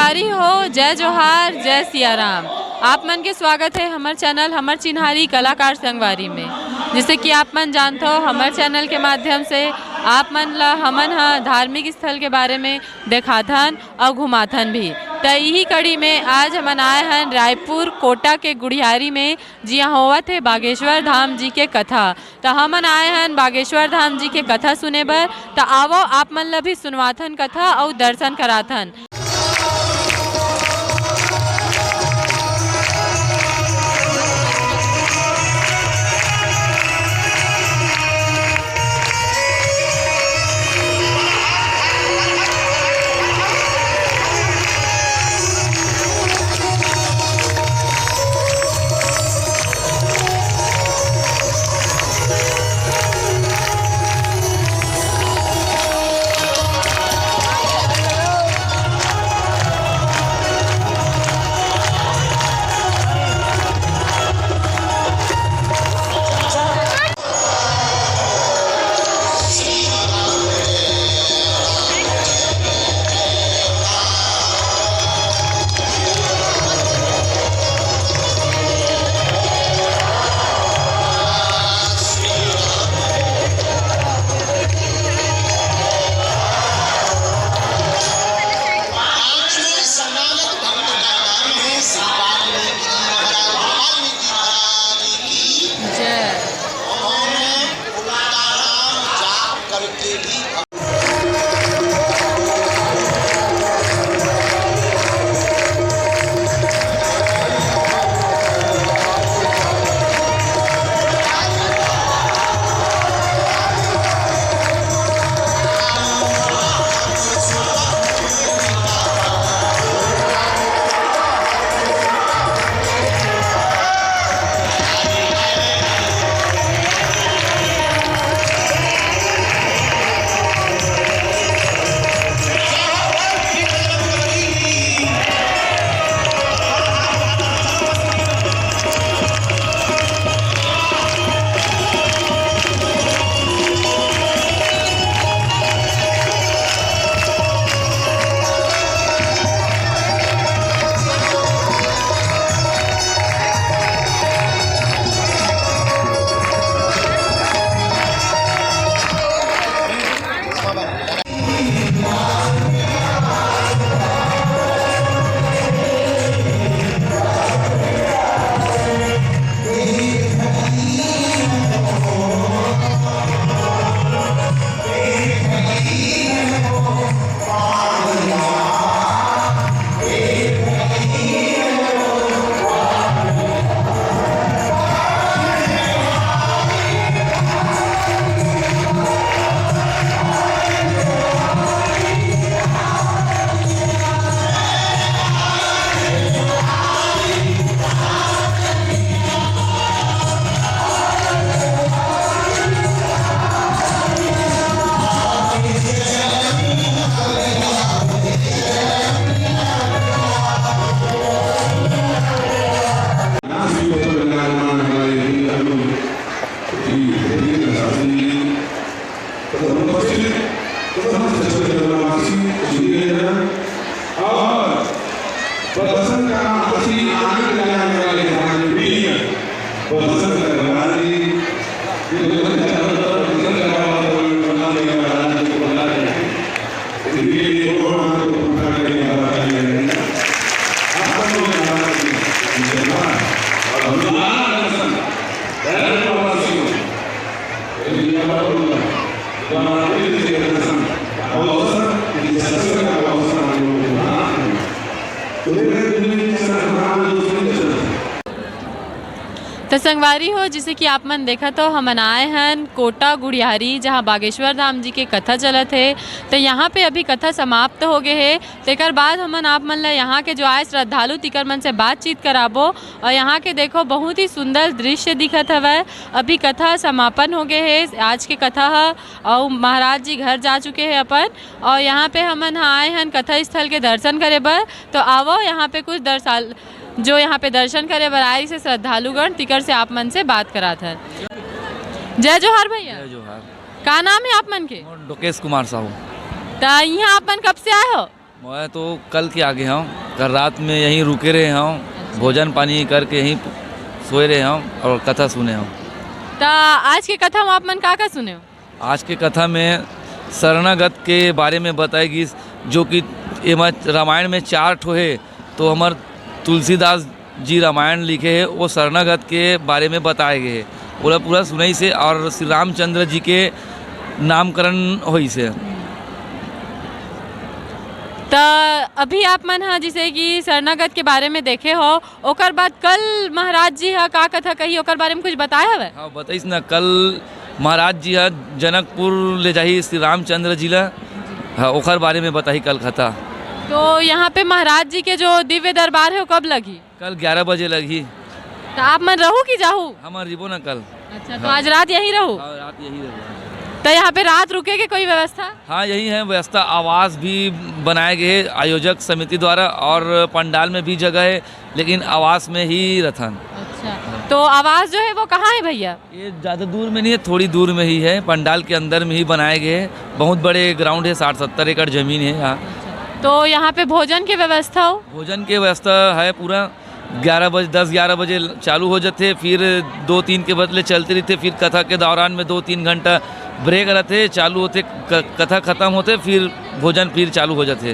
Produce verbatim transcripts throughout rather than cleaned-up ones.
संगवारी हो, जय जोहार, जय सिया राम। आप मन के स्वागत है हमर चैनल हमर चिन्हारी कलाकार संगवारी में। जैसे कि आप मन जानत हो, हमर चैनल के माध्यम से आप मन ला हमन ह धार्मिक स्थल के बारे में देखाथन अउ घुमाथन भी। त इही कड़ी में आज हमन आए हन रायपुर कोटा के गुढ़ियारी में, जिहां होवत हे बागेश्वर धाम जी के कथा। त हमन आए हन बागेश्वर धाम जी के कथा सुने बर। त आवो, आप मन ला भी सुनवाथन कथा अउ दर्शन कराथन। और प्रसन्न करना मसीह आनंद लेने वाले हमारे प्रिय प्रसन्न करना जी, जो बच्चा अंदर प्रसन्न करना वाला कोई बना देगा, महाराज जी को बना देगा। इसलिए ये थोड़ा सा तो पूछा करेंगे, बाबा का ये नहीं। आप सब लोग महाराज जी, जय महाराज। और हनुमान दर्शन, भैरव बाबा शिव, ये बाबा बोलना। त संगवारी हो, जैसे कि आप मन देखत हो, हमन आए हन कोटा गुढ़ियारी, जहाँ बागेश्वर धाम जी के कथा चलत हे। त यहाँ पे अभी कथा समाप्त हो गए हे, तेकर बाद हमन आप मन ला यहाँ के जो आए श्रद्धालु, तिकर मन से बातचीत कराबो। और यहाँ के देखो, बहुत ही सुंदर दृश्य दिखत हवय। अभी कथा समापन हो गए हे आज के कथा ह, अउ महाराज जी घर जा चुके हे अपन। और यहाँ पे हमन ह आए हन कथा स्थल के दर्शन करे बर। तो आवो, यहाँ पे कुछ दर्शाल-, जो यहाँ पे दर्शन करे बर आए से श्रद्धालुगण, तिकर से आप मन से बात करात हन। जय जोहार भैया। जय जोहार। का नाम हे आप मन के? मोर डोकेश कुमार साहू। त यहाँ आप मन कब से आए हो? मैं तो कल के आगे हूँ, कल रात में यहीं रुके रहे हूँ, भोजन पानी करके यहीं सोए रहे हूँ और कथा सुने हूँ। त आज के कथा में आप मन का का सुने हो? आज के कथा में शरणागत के बारे में बताए गिस, जो कि एमा रामायण में चार ठो हे, तो हमर तुलसीदास जी रामायण लिखे हे, वो शरणागत के बारे में बताए गए हे। पूरा पूरा सुनाइस हे और श्री रामचंद्र जी के नामकरण होइस हे। त अभी आप मन ह जैसे कि शरणागत के बारे में देखे हो, ओकर बाद कल महाराज जी ह का कथा कही, ओकर बारे में कुछ बताए हवे? हाँ, बताइस ना, कल महाराज जी ह जनकपुर ले जाही श्री रामचंद्र जी ला। हाँ, ओकर बारे में बताही कल कथा। तो यहाँ पे महाराज जी के जो दिव्य दरबार है, वो कब लगी? कल ग्यारह बजे लगही। तो आप मन रहू कि जाहू? हमन रिबो ना कल। अच्छा, तो हाँ। आज रात यहीं रहू? हाँ, रात यहीं रहू। तो यहाँ पे रात रुके के कोई व्यवस्था? हाँ, यही है व्यवस्था। आवास भी बनाए गए हैं आयोजक समिति द्वारा और पंडाल में भी जगह है, लेकिन आवास में ही रथन। अच्छा, तो आवास जो है वो कहाँ है भैया? ये ज़्यादा दूर में नहीं है, थोड़ी दूर में ही है, पंडाल के अंदर में ही बनाए गए हैं। बहुत बड़े ग्राउंड है, साठ सत्तर एकड़ ज़मीन है यहाँ। अच्छा, तो यहाँ पे भोजन की व्यवस्था हो? भोजन की व्यवस्था है पूरा। ग्यारह बजे, दस ग्यारह बजे चालू हो जाते, फिर दो तीन के बदले चलते रहते, फिर कथा के दौरान में दो तीन घंटा ब्रेक रहते, चालू होते, क-, कथा खत्म होते, फिर भोजन फिर चालू हो जाते।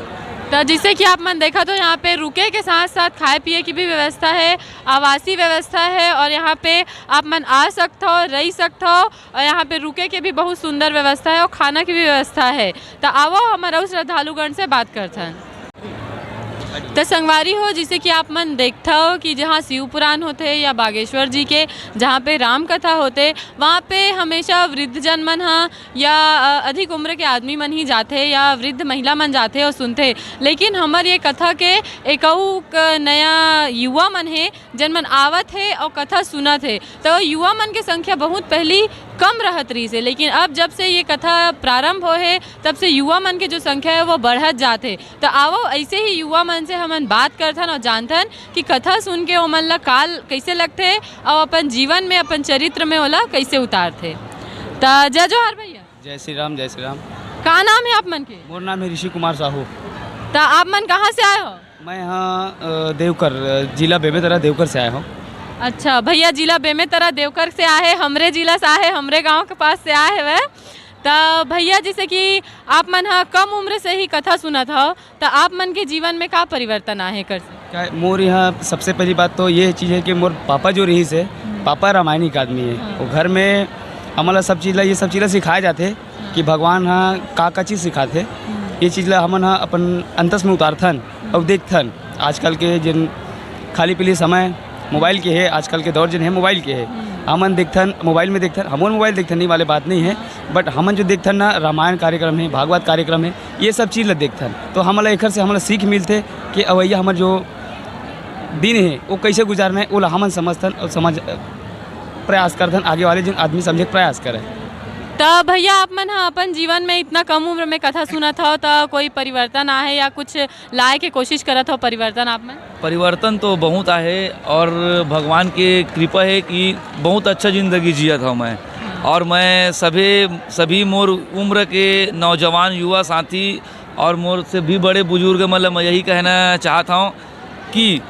तो जैसे कि आप मन देखा, तो यहाँ पे रुके के साथ साथ खाए पिए की भी व्यवस्था है, आवासीय व्यवस्था है, और यहाँ पे आप मन आ सकते हो, रह सकते हो, और यहाँ पे रुके के भी बहुत सुंदर व्यवस्था है और खाना की भी व्यवस्था है। तो आवो, हमर अउ श्रद्धालुगण से बात करथन। त संगवारी हो, जैसे कि आप मन देखथव कि जहाँ शिव पुराण होथे या बागेश्वर जी के, जहाँ पे राम कथा होथे, वहाँ पे हमेशा वृद्ध जन मन ह या, अ, अधिक उम्र के आदमी मन ही जाथे या वृद्ध महिला मन जाथे और सुनथे। लेकिन हमर ये कथा के एकऊ क नया युवा मन हे, जन मन आवत हे और कथा सुनत हे। तो युवा मन के संख्या बहुत पहली कम रहत रहिस हे, लेकिन अब जब से ये कथा प्रारंभ होए हे, तब से युवा मन के जो संख्या है, वो बढ़त जात हे। तो आवो, ऐसे ही युवा मन से हमन बात करथन और जानथन कि कथा सुन के ओमन ला काल कैसे लगथे और अपन जीवन में, अपन चरित्र में ओला कैसे उतारथे। त जय जोहार भैया। जय श्री राम, जय श्री राम। का नाम है आप मन के? मोर नाम है ऋषि कुमार साहू। त आप मन कहाँ से आए हो? मैं यहाँ, अ, देवकर, अ, जिला बेमेतरा देवकर से आया हूँ। अच्छा भैया, जिला बेमेतरा देवकर से आए, हमरे जिला से आए, हमरे गांव के पास से आए हवे। त भैया, जैसे कि आप मन ह कम उम्र से ही कथा सुनत हव, त आप मन के जीवन में का परिवर्तन आए एकर से? क्या है, मोर यहाँ सबसे पहली बात तो ये चीज़ है कि मोर पापा जो रहिस हे, हम्म। पापा रामायणिक आदमी है। हाँ। वो घर में हमन ला सब चीज़ ला, ये सब चीज़ ला सिखाए जाथे हाँ। कि भगवान ह का का चीज़ सिखाथे। हम्म। ये चीज़ ला हमन ह अपन अंतस में उतारथन हम्म। और देखथन। आजकल के जिन खाली पीली समय मोबाइल के है, आजकल के दौर जिन है मोबाइल के है। हम्म। हमन देखथन, मोबाइल में देखथन, हमन मोबाइल देखथन, नहीं वाले बात नहीं है, हाँ। But हमन जो देखथन ना, रामायण कार्यक्रम है, भागवत कार्यक्रम है, ये सब चीज़ ला देखथन, तो हमन ला एखर से हमन ला सीख मिलथे कि अवैया हमर जो दिन हे, वो कैसे गुजारना है, वो ला हमन समझथन और समझ, प्रयास करथन, आगे वाले जिन आदमी समझे के प्रयास करे। त भैया, आप मन ह अपन जीवन में इतना कम उम्र में कथा सुनत हव, त कोई परिवर्तन आहे या कुछ लाए के कोशिश करत हव परिवर्तन आप मन? परिवर्तन तो बहुत आहे और भगवान के कृपा है कि बहुत अच्छा जिंदगी जियत हव मैं। और मैं सभी, सभी मोर उम्र के नौजवान युवा साथी और मोर से भी बड़े बुजुर्ग मन ला मैं यही कहना चाहत हूँ कि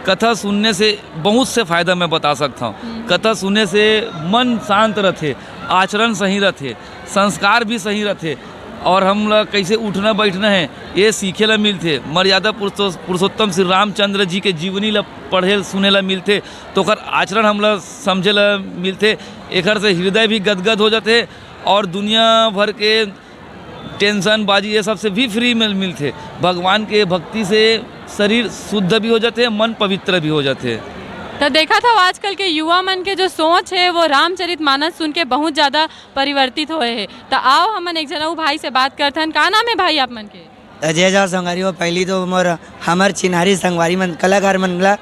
कथा सुनने से बहुत से फायदा मैं बता सकता हूँ। हम्म। कथा सुनने से मन शांत रहते, आचरण सही रहते, संस्कार भी सही रहते और हम लोग कैसे उठना बैठना है, ये सीखे ला मिलते। मर्यादा पुरुषो-, पुरुषोत्तम श्री रामचंद्र जी के जीवनी ला पढ़े सुने ला मिलते, तो ओकर आचरण हम ला समझे ला मिलते। एकर से हृदय भी गदगद हो जाते और दुनिया भर के टेंशन बाजी ये सब से भी फ्री में मिलते। भगवान के भक्ति से शरीर शुद्ध भी हो जाते, मन पवित्र भी हो जाते। तो देखा था आजकल के युवा मन के जो सोच है, वो रामचरित मानस सुन के बहुत ज़्यादा परिवर्तित होए है। तो आओ, हमन एक जनऊ भाई से बात करथन। का नाम है भाई आप मन के? जय जोहार संगवारी हो। पहली तो मोर हमर चिन्हारी संगवारी मन, कलाकार मन ला,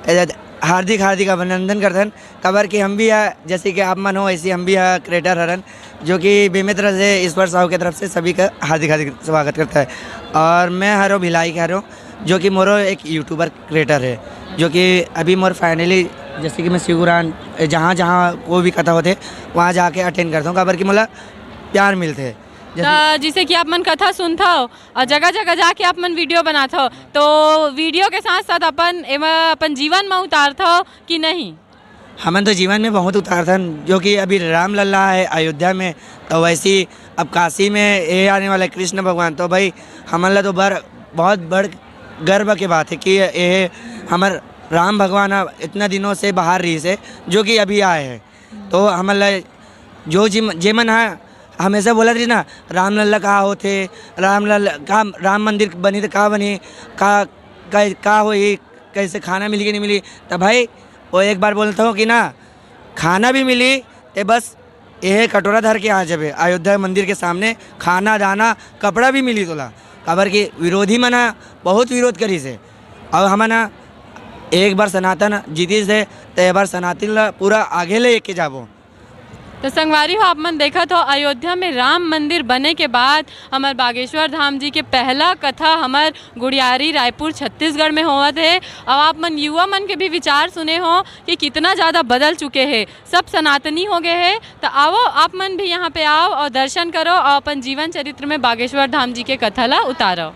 ए, हार्दिक, हार्दिक अभिनंदन करथन। काबर कि हम भी ह, जैसे कि आप मन हो, ऐसे हम भी ह क्रिएटर हरन, जो कि बेमेतरा से ईश्वर साहू के तरफ से सभी का हार्दिक, हार्दिक स्वागत करता है। और मैं हरो भिलाई के हरो, जो कि मोरो एक यूट्यूबर क्रिएटर है, जो कि अभी मोर फाइनली, जैसे कि मैं शिवपुराण, जहाँ, जहाँ कोई भी कथा होते, वहाँ जाके अटेंड करता हूँ, काबर कि मोला प्यार मिलते। जैसे त जैसे कि आप मन कथा सुनथव और जगह-जगह जाके आप मन वीडियो बनाथव, तो वीडियो के साथ-साथ अपन एमा अपन जीवन म उतारथव कि नहीं? हमन तो जीवन में बहुत उतारथन, जो कि अभी रामलला है अयोध्या में, तो वैसे ही अब काशी में ये आने वाला है कृष्ण भगवान, तो भाई हमन ला तो बर-, बहुत बड़ गर्व के बात है कि ये हमर राम भगवान अब इतना दिनों से बाहर रहिस हे, जो कि अभी आए हैं। तो हमन ला जो जिम-, जेमन ह हमेशा बोलत रहिस ना, "रामलला कहाँ होथे, रामलला का, राम मंदिर बनी त का बनी, का, का, का होही, कैसे खाना मिली कि नहीं मिली?" त भाई, वो एक बार बोलता हूँ कि ना, खाना भी मिली, ते बस ये कटोरा धर के आ जाबे अयोध्या मंदिर के सामने, खाना दाना, कपड़ा भी मिली तोला, काबर कि विरोधी मन ह बहुत विरोध करिस हे। और हमन ह एक बार सनातन जीतिस हे, त एक बार सनातन ला पूरा आगे ले के जाबो। तो संगवारी हो, आप मन देखत हो, अयोध्या में राम मंदिर बने के बाद हमर बागेश्वर धाम जी के पहला कथा हमर गुढ़ियारी रायपुर छत्तीसगढ़ में होवत हे। और आप मन युवा मन के भी विचार सुने हो कि कितना ज़्यादा बदल चुके हैं, सब सनातनी हो गए हैं। तो आओ, आप मन भी यहाँ पे आओ और दर्शन करो और अपन जीवन चरित्र में बागेश्वर धाम जी के कथा ला उतारो।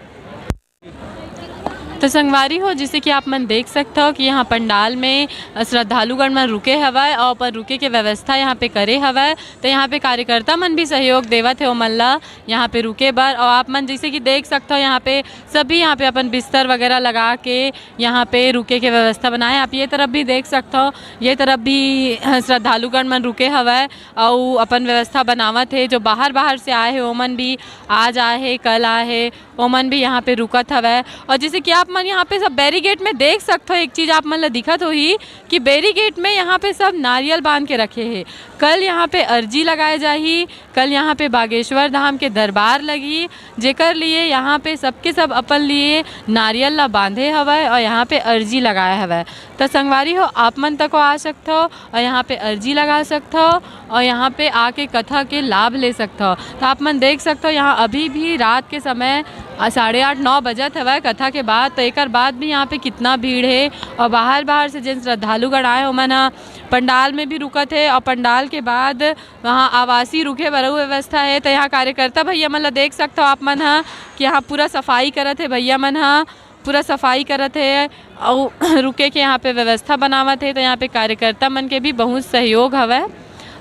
तो संगवारी हो, जैसे कि आप मन देख सकत हो कि यहाँ पंडाल में श्रद्धालुगण मन रुके हवय और अपन रुके के व्यवस्था यहाँ पे करे हवय। तो यहाँ पे कार्यकर्ता मन भी सहयोग देवत हे ओमन ला यहाँ पे रुके बर। और आप मन जैसे कि देख सकत हो, यहाँ पे सभी यहाँ पे अपन बिस्तर वगैरह लगा के यहाँ पे रुके के व्यवस्था बनाए। आप ये तरफ भी देख सकत हो, ये तरफ भी, अ, श्रद्धालुगण मन रुके हवय अउ अपन व्यवस्था बनावत हे। जो बाहर, बाहर से आए हे, ओमन भी आज आए हे, कल आए हे, ओमन भी यहाँ पे रुकत हवय। और जैसे कि आप मन यहाँ पे सब बैरिकेड में देख सकत हो, एक चीज़ आप मन ला दिखत होही कि बैरिकेड में यहाँ पे सब नारियल बांध के रखे हे। कल यहाँ पे अर्जी लगाए जाही, कल यहाँ पे बागेश्वर धाम के दरबार लगही, जेकर लिए यहाँ पे सबके सब अपन लिए नारियल ला बांधे हवय और यहाँ पे अर्जी लगाए हवय। त संगवारी हो, आप मन तको आ सकथव और यहाँ पे अर्जी लगा सकथव और यहाँ पे आके कथा के लाभ ले सकथव। त आप मन देख सकथव, यहाँ अभी भी रात के समय, अ, साढ़े आठ, नौ बजत हवय कथा के बाद, त एकर बाद भी यहाँ पे कितना भीड़ हे। और बाहर, बाहर से जेन श्रद्धालुगण आए, ओमन ह पंडाल में भी रुकत हे और पंडाल के बाद वहाँ आवासीय रुके बर अउ व्यवस्था हे। त यहाँ कार्यकर्ता भैया मन ला देख सकथव आप मन ह कि यहाँ पूरा सफाई करत हे, भैया मन ह पूरा सफाई करत हे अउ रुके के यहाँ पे व्यवस्था बनावत हे। त यहाँ पे कार्यकर्ता मन के भी बहुत सहयोग हवय।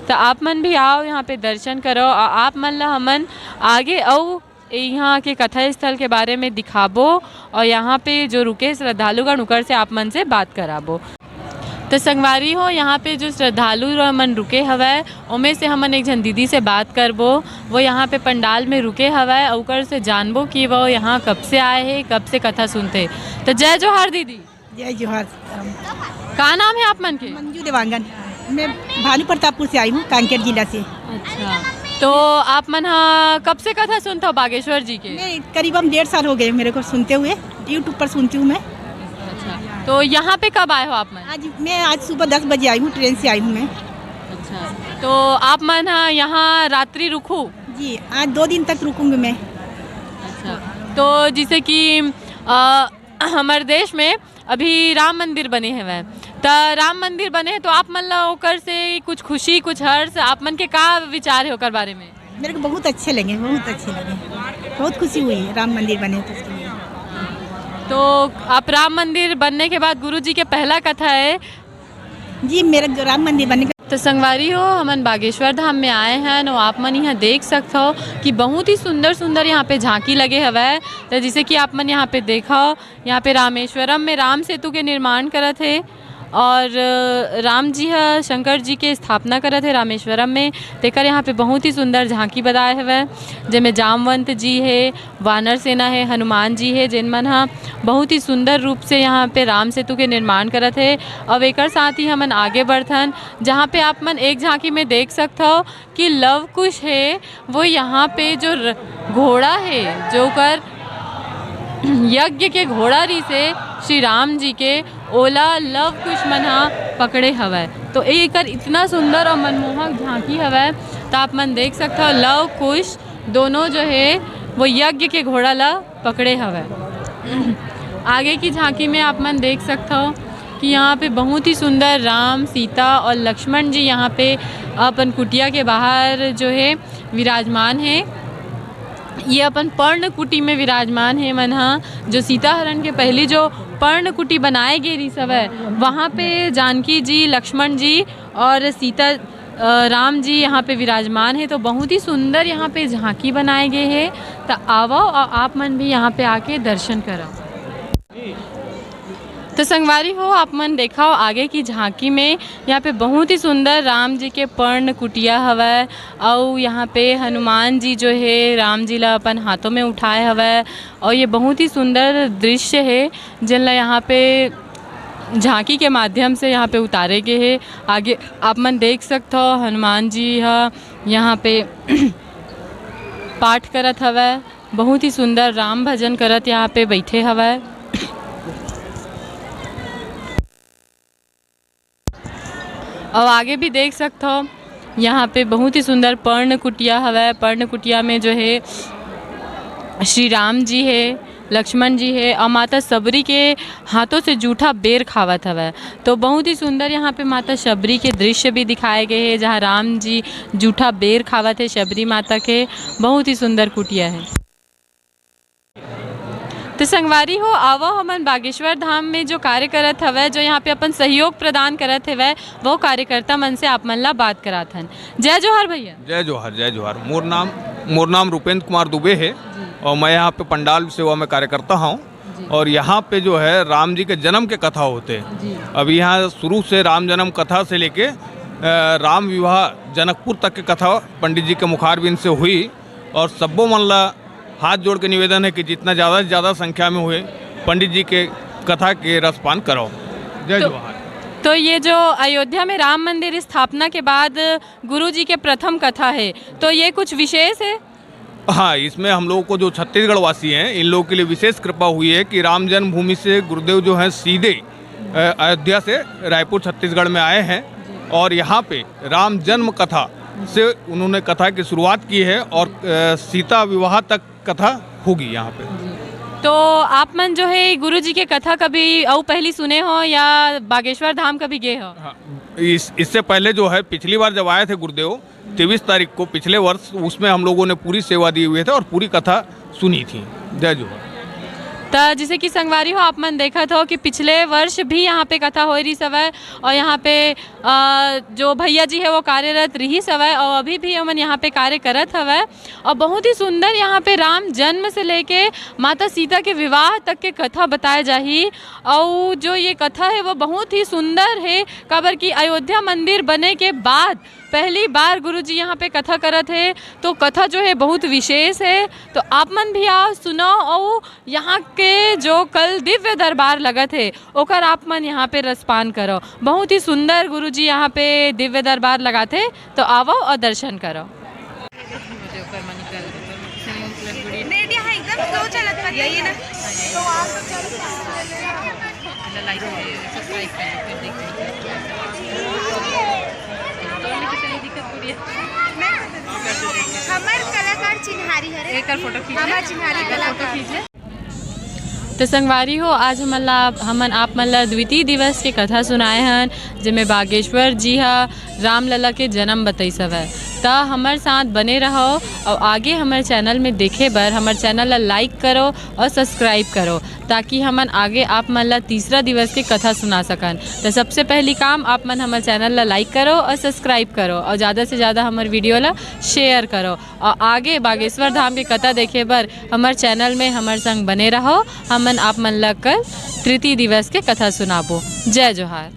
त आप मन भी आओ, यहाँ पे दर्शन करो और आप मन ला हमन आगे अउ यहाँ के कथा स्थल के बारे में दिखाबो और यहाँ पे जो रुके श्रद्धालुगण उकर से आप मन से बात कराबो। तो संगवारी हो, यहाँ पे जो श्रद्धालु र-, मन रुके हवय, ओमे से हमन एक झन दीदी से बात करबो। वो यहाँ पे पंडाल में रुके हवय, ओकर से जानबो कि वो यहाँ कब से आए हे, कब से कथा सुनथे। तो जय जोहार दीदी। जय जोहार सीताराम। का नाम हे आप मन के? मंजू देवांगन। मैं भानु प्रतापपुर से आई हूँ, कांकेर जिला से। अच्छा, तो आप मन ह कब से कथा सुनथव बागेश्वर जी के? मैं करीबन डेढ़ साल हो गए मेरे को सुनते हुए, YouTube पर सुनती हूँ मैं। अच्छा, तो यहाँ पे कब आए हो आप मन? आज मैं, आज सुबह दस बजे आई हूँ, ट्रेन से आई हूँ मैं। अच्छा, तो आप मन ह यहाँ रात्रि रुकहू? जी, आज दो दिन तक रुकूंगी मैं। अच्छा, तो जैसे कि, अ, हमर देश में अभी राम मंदिर बने हवय, त राम मंदिर बने हे, तो आप मन ला ओकर से कुछ खुशी, कुछ हर्ष, आप मन के का विचार हे ओकर बारे में? मेरे को बहुत अच्छे लगे, बहुत अच्छे लगे, बहुत खुशी हुई है राम मंदिर बने तो उसके लिए। तो आप राम मंदिर बनने के बाद गुरु जी के पहला कथा है। जी, मेरा राम मंदिर बनने का तो संगवारी हो, हमन बागेश्वर धाम में आए हन, अउ आप मन यहाँ देख सकथव कि बहुत ही सुंदर-सुंदर यहाँ पे झांकी लगे हवय। तो जैसे कि आप मन यहाँ पे देखव, यहाँ पे रामेश्वरम में राम सेतु के निर्माण करत हे और, अ, राम जी ह शंकर जी के स्थापना करत हे रामेश्वरम में, तेकर यहाँ पे बहुत ही सुंदर झांकी बनाए हवय, जेमे जामवंत जी हे, वानर सेना हे, हनुमान जी हे, जेन मन ह बहुत ही सुंदर रूप से यहाँ पे राम सेतु के निर्माण करत हे। अउ एकर साथ ही हमन आगे बढ़थन, जहाँ पे आप मन एक झांकी में देख सकथव कि लव कुश हे, वो यहाँ पे जो र-, घोड़ा हे, जो ओकर यज्ञ के घोड़ा रिहिसे श्री राम जी के, ओला लव कुश मन ह पकड़े हवय। तो एकर इतना सुंदर और मनमोहक झांकी हवय, त आप मन देख सकथव लव कुश दोनों जो हे वो यज्ञ के घोड़ा ला पकड़े हवय। आगे की झांकी में आप मन देख सकथव कि यहाँ पे बहुत ही सुंदर राम, सीता और लक्ष्मण जी यहाँ पे अपन कुटिया के बाहर जो है विराजमान है। ये अपन पर्णकुटी में विराजमान हे मन ह, जो सीता हरण के पहली जो पर्णकुटी बनाए गे रिहिस हवय, वहाँ पे जानकी जी, लक्ष्मण जी और सीता, अ, राम जी यहाँ पे विराजमान हे। तो बहुत ही सुंदर यहाँ पे झांकी बनाए गे हे। त आवव और आप मन भी यहाँ पे आके दर्शन करव। तो संगवारी हो, आप मन देखव आगे की झांकी में, यहाँ पे बहुत ही सुंदर राम जी के पर्ण कुटिया हवय, अउ यहाँ पे हनुमान जी जो हे राम जी ला अपन हाथों में उठाए हवय, अउ ये बहुत ही सुंदर दृश्य हे, जेन ला यहाँ पे झांकी के माध्यम से यहाँ पे उतारे गे हे। आगे आप मन देख सकथव हनुमान जी ह यहाँ पे पाठ करत हवय। बहुत ही सुंदर राम भजन करत यहाँ पे बैठे हवय। अउ आगे भी देख सकथव, यहाँ पे बहुत ही सुंदर पर्ण कुटिया हवय। पर्ण कुटिया में जो हे श्री राम जी हे, लक्ष्मण जी हे अउ माता शबरी के हाथों से जूठा बेर खावत हवय। तो बहुत ही सुंदर यहाँ पे माता शबरी के दृश्य भी दिखाए गए हे, जहाँ राम जी जूठा बेर खावत हे शबरी माता के। बहुत ही सुंदर कुटिया हे। तो संगवारी हो, आवव हमन बागेश्वर धाम में जो कार्य करत हवय, जो यहाँ पे अपन सहयोग प्रदान करत हवय, वो कार्यकर्ता मन से आप मन ला बात करात हन। जय जोहार भैया। जय जोहार, जय जोहार। मोर नाम, मोर नाम रूपेंद्र कुमार दुबे है और मैं यहाँ पे पंडाल सेवा में कार्यकर्ता हूँ। जी। और यहाँ पे जो है राम जी के जन्म के कथा होते हैं। जी। अब यहाँ शुरू से राम जन्म कथा से लेके, अ, राम विवाह जनकपुर तक के कथा पंडित जी के मुखारविंद से हुई और सब्बो मन ला हाथ जोड़ के निवेदन है कि जितना ज़्यादा से ज़्यादा संख्या में हुए, पंडित जी के कथा के रसपान कराओ। जय तो, जोहार। तो ये जो अयोध्या में राम मंदिर स्थापना के बाद गुरु जी के प्रथम कथा है, तो ये कुछ विशेष है? हाँ, इसमें हम लोगों को जो छत्तीसगढ़ वासी हैं, इन लोगों के लिए विशेष कृपा हुई है कि राम जन्मभूमि से गुरुदेव जो हैं सीधे, अ, अयोध्या से रायपुर छत्तीसगढ़ में आए हैं और यहाँ पे राम जन्म कथा से उन्होंने कथा की शुरुआत की है और, अ, सीता विवाह तक कथा होगी यहाँ पे। तो आप मन जो है गुरु जी के कथा कभी अउ पहली सुने हो या बागेश्वर धाम कभी गए हो? हाँ, इस, इससे पहले जो है पिछली बार जब आए थे गुरुदेव तेईस तारीख को पिछले वर्ष, उसमें हम लोगों ने पूरी सेवा दिए हुए थे और पूरी कथा सुनी थी। जय जोहार। त जैसे कि संगवारी हो, आप मन देखत हो कि पिछले वर्ष भी यहाँ पे कथा होए रहिस हवय और यहाँ पे, अ, जो भैया जी है वो कार्यरत रहिस हवय और अभी भी हमन यहाँ पे कार्य करत हवय और बहुत ही सुंदर यहाँ पे राम जन्म से लेके माता सीता के विवाह तक के कथा बताए जाही। और जो ये कथा है वो बहुत ही सुंदर है, काबर कि अयोध्या मंदिर बने के बाद पहली बार गुरुजी यहाँ पे कथा करत हे, तो कथा जो है बहुत विशेष है। तो आप मन भी आओ, सुनो, और यहाँ के जो कल दिव्य दरबार लगत हे, ओकर आप मन यहाँ पे रसपान करो। बहुत ही सुंदर गुरुजी यहाँ पे दिव्य दरबार लगाथे, तो आवो और दर्शन करो। रेडियो, हाँ, एकदम स्लो चलत बा, यही ना। हमर कलाकार चिन्हारी हरे। एकर फोटो खींच ले। हमर चिन्हारी कलाकार। तो संगवारी हो, आज हमन ला, हमन आप मन ला द्वितीय दिवस के कथा सुनाए हन, जेमे बागेश्वर जी ह रामलला के जन्म बतइस हवय। त हमर साथ बने रहो और आगे हमर चैनल में देखे बर हमर चैनल ला लाइक करो और सब्सक्राइब करो, ताकि हमन आगे आप मन ला तीसरा दिवस के कथा सुना सकन। त सबसे पहली काम, आप मन हमर चैनल ला लाइक करो और सब्सक्राइब करो और ज़्यादा से ज़्यादा हमर वीडियो ला शेयर करो और आगे बागेश्वर धाम के कथा देखे बर हमर चैनल में हमर संग बने रहो। हमन आप मन ला कल तृतीय दिवस के कथा सुनाबो। जय जोहार।